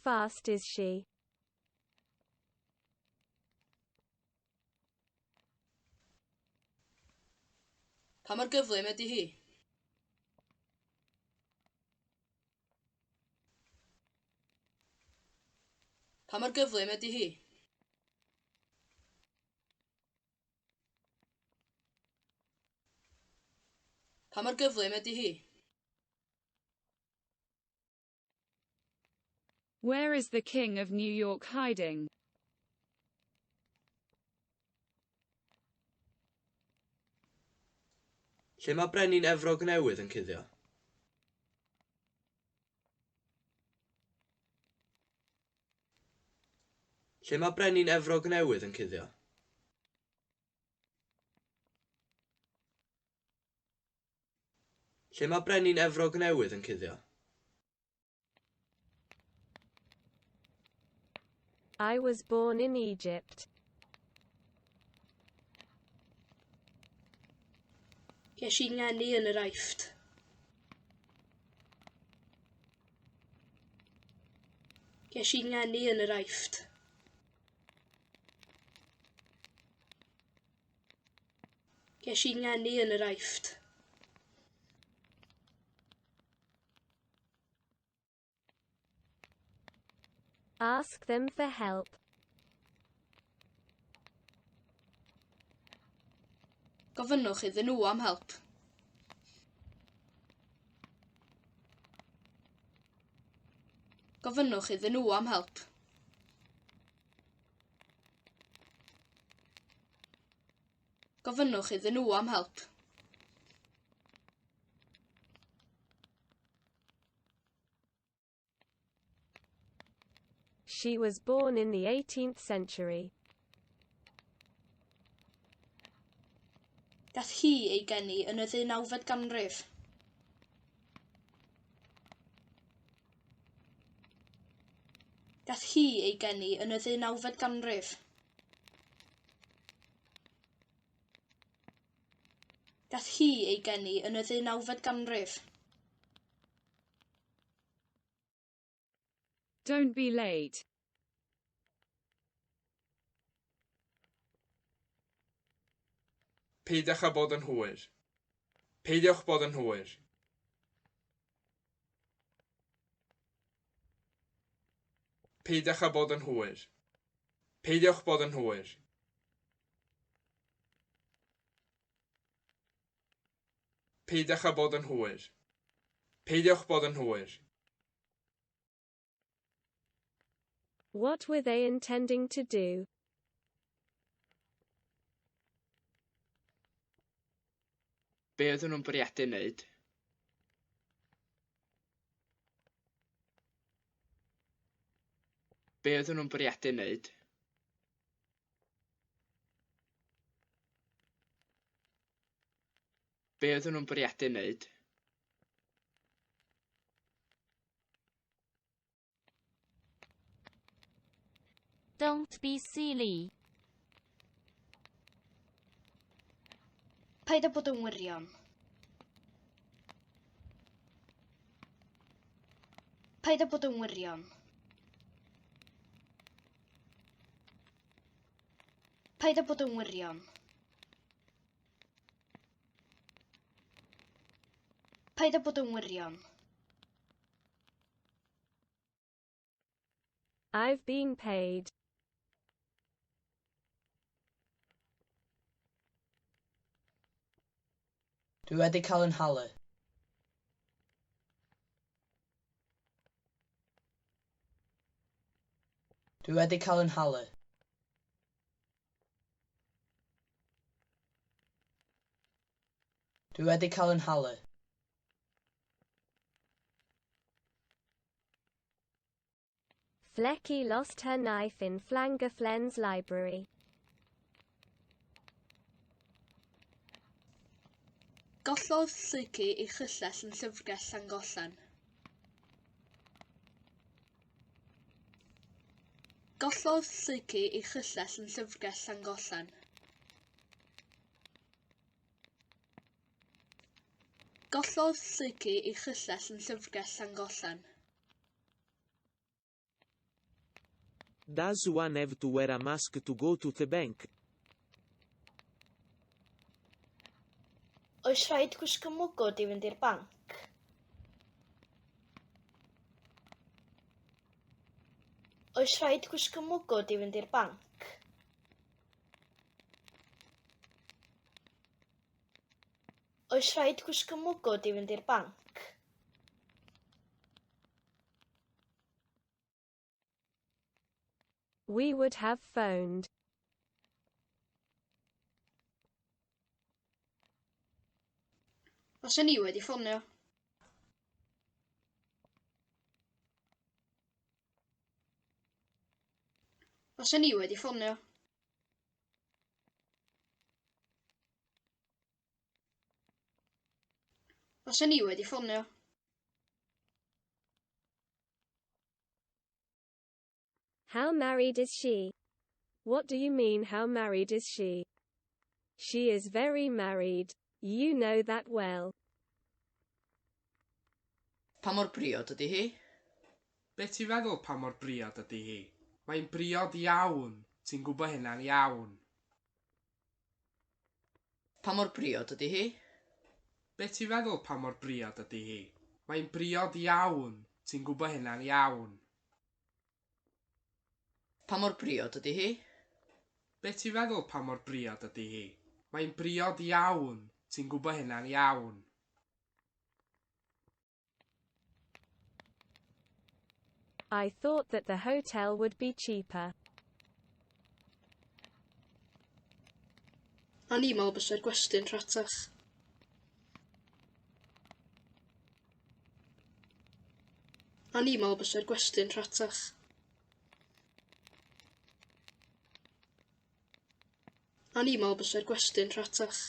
fast is she? Pa mor gyflym ydy hi? Pa mor gyflym ydy hi? Pa mor gyflym ydy hi? Where is the King of New York hiding? Lle mae Brenin Efrog Newydd yn cuddio? Lle mae Brenin Efrog Newydd yn cuddio? Lle mae Brenin Efrog Newydd yn cuddio? I was born in Egypt. Ges i ngeni yn yr Aifft. Ges i ngeni yn yr Aifft. Ges i ngeni yn yr Aifft. Ask them for help. Gofynnwch iddyn nhw am help. Gofynnwch iddyn nhw am help. Gofynnwch iddyn nhw am help. She was born in the 18th century. Gath hi ei geni yn y ddeunawfed ganrif. Gath hi ei geni yn y ddeunawfed ganrif. Gath hi ei geni yn y ddeunawfed ganrif. Don't be late. Peidiwch â bod yn hwyr. Peidiwch bod yn hwyr. Peidiwch â bod yn hwyr. Peidiwch bod yn hwyr. Peidiwch â bod yn hwyr. Peidiwch bod yn hwyr. What were they intending to do? Be oedden nhw'n bwriadu wneud? Be oedden nhw'n bwriadu wneud? Be oedden nhw'n bwriadu wneud? Don't be silly. Paid â bod yn wirion. Paid â bod yn wirion. Paid â bod yn wirion. Paid â bod yn wirion. I've been paid. Dwi wedi cael yn nhalu. Dwi wedi cael yn nhalu. Dwi wedi cael yn nhalu. Flecky lost her knife in Llangollen's library. Gollodd Lleucu ei chyllell yn llyfrgell Llangollen. Gollodd Lleucu ei chyllell yn llyfrgell Llangollen. Gollodd Lleucu ei chyllell yn llyfrgell Llangollen. Does one have to wear a mask to go to the bank? Oes rhaid gwisgo mwgwd i fynd i'r banc? Oes rhaid gwisgo mwgwd i fynd i'r banc? Oes rhaid gwisgo mwgwd i fynd i'r banc? We would have phoned. Faswn i wedi ffonio. Faswn i wedi ffonio. Faswn i wedi ffonio. How married is she? What do you mean, how married is she? She is very married. You know that well. Pa mor briod ydy hi? Be ti'n feddwl pa mor briod ydy hi? Mae'n briod iawn. Ti'n gwybod hynna'n iawn. Pa mor briod ydy hi? Be ti'n feddwl pa mor briod ydy hi? Mae'n briod iawn. Ti'n gwybod hynna'n iawn. Pa mor briod ydy hi? Be ti'n feddwl pa mor briod ydy hi? Mae'n briod iawn. Ti'n gwybod hynna'n iawn. I thought that the hotel would be cheaper. O'n i'n meddwl bysa'r gwesty'n rhatach. O'n i'n meddwl bysa'r gwesty'n rhatach. O'n i'n meddwl bysa'r gwesty'n rhatach.